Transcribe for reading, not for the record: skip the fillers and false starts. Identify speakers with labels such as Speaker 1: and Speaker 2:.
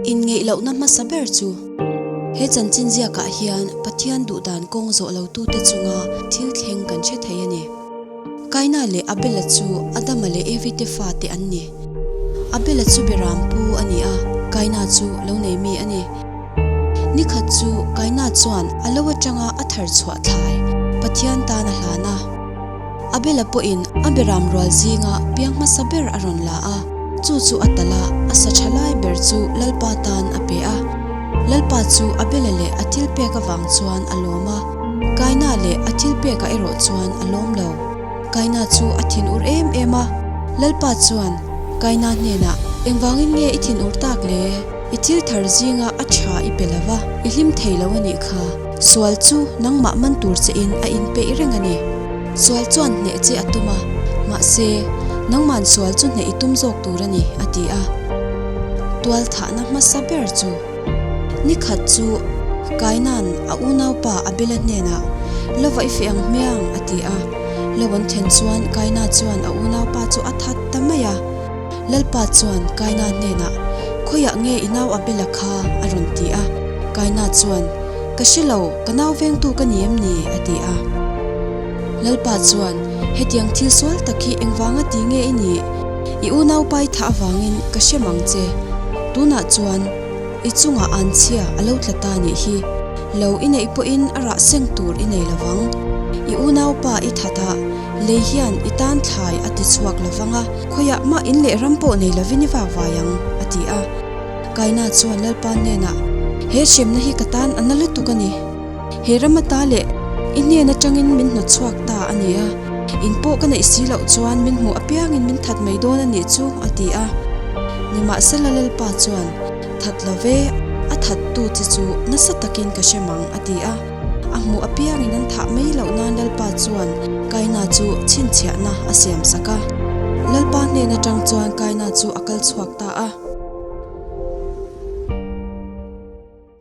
Speaker 1: Inngeih lohna hmasa ber chu he chanchin ziakah hian Pathian duhdan kawng zawh lotute chunga thil thleng kan hre thei a ni. Kaina leh Abela chu Adama leh Evi te fate an ni. Abela chu Beram pu a ni a, Kaina chu lo nei mi a ni. Ni khat chu Kaina chuan a lo atanga a thar chhuah thlai Pathian tan a hlan a. Abela pawhin a beram rual zinga piang hmasa ber a rawn la a, chu chu a talh a, a sa tha lai ber chu Lalpa tan a pe a. Lalpa chu Abela leh a thil pek avang chuan a lawm a, Kaina leh a thil pekah erawh chuan a lawm lo. Kaina chu a thinur em em a, Lalpa chuan Kaina hnenah, Engvangin nge i thinur tak le? I thil thar zinga a tha i pe lo va, i hlim thei lo a nih kha. Sual chu nangmah man tur che in a inpeih reng a ni. Sual chuan hneh che a tum a, mahse, nangman sual chu hneh i tum zawk tur a ni, a ti a. Tual thahna hmasa ber chu ni khat chu Kaina'n a unaupa Abela hnenah, Lova i feh ang hmiang, a ti a. Lo an then chuan Kaina chuan a unaupa chu a that ta mai a. Lalpa chuan Kaina hnenah, Khawiah nge i nau Abela kha? a rawn ti a. Kaina chuan, Ka hre lo, ka nau vengtu ka ni em ni? a ti a. Lalpa chuan, Hetiang thil sual tak hi engvanga ti nge i nih? I unaupa i thah avangin ka hrem ang che. Tunah chuan i chungah anchhia a lo tla ta nih hi. Lo i neih pawhin a rah seng tur i nei lovang. I unaupa i that a, lei hian i tan thlai a ti chhuak lovang a. Khawiah mah in leh ram pawh nei lovin i vak vai ang, a ti a. Kaina chuan Lalpa hnenah, He hremna hi ka tan a na lutuk a ni. He ram ata leh i hnen atangin min hnawt chhuak ta a ni a. In pawh ka neih si loh chuan min hmuh apiangin min that mai dawn a nih chu, a ti a. Nimahsela Lalpa chuan, That lo ve, a thattu che chu nasa takin ka hrem ang, a ti a. A hmuh apiangin an thah mai loh nan Lalpa chuan Kaina chu chhinchhiahna a siam sak a. Lalpa hnen atang chuan Kaina chu a kal chhuak ta a.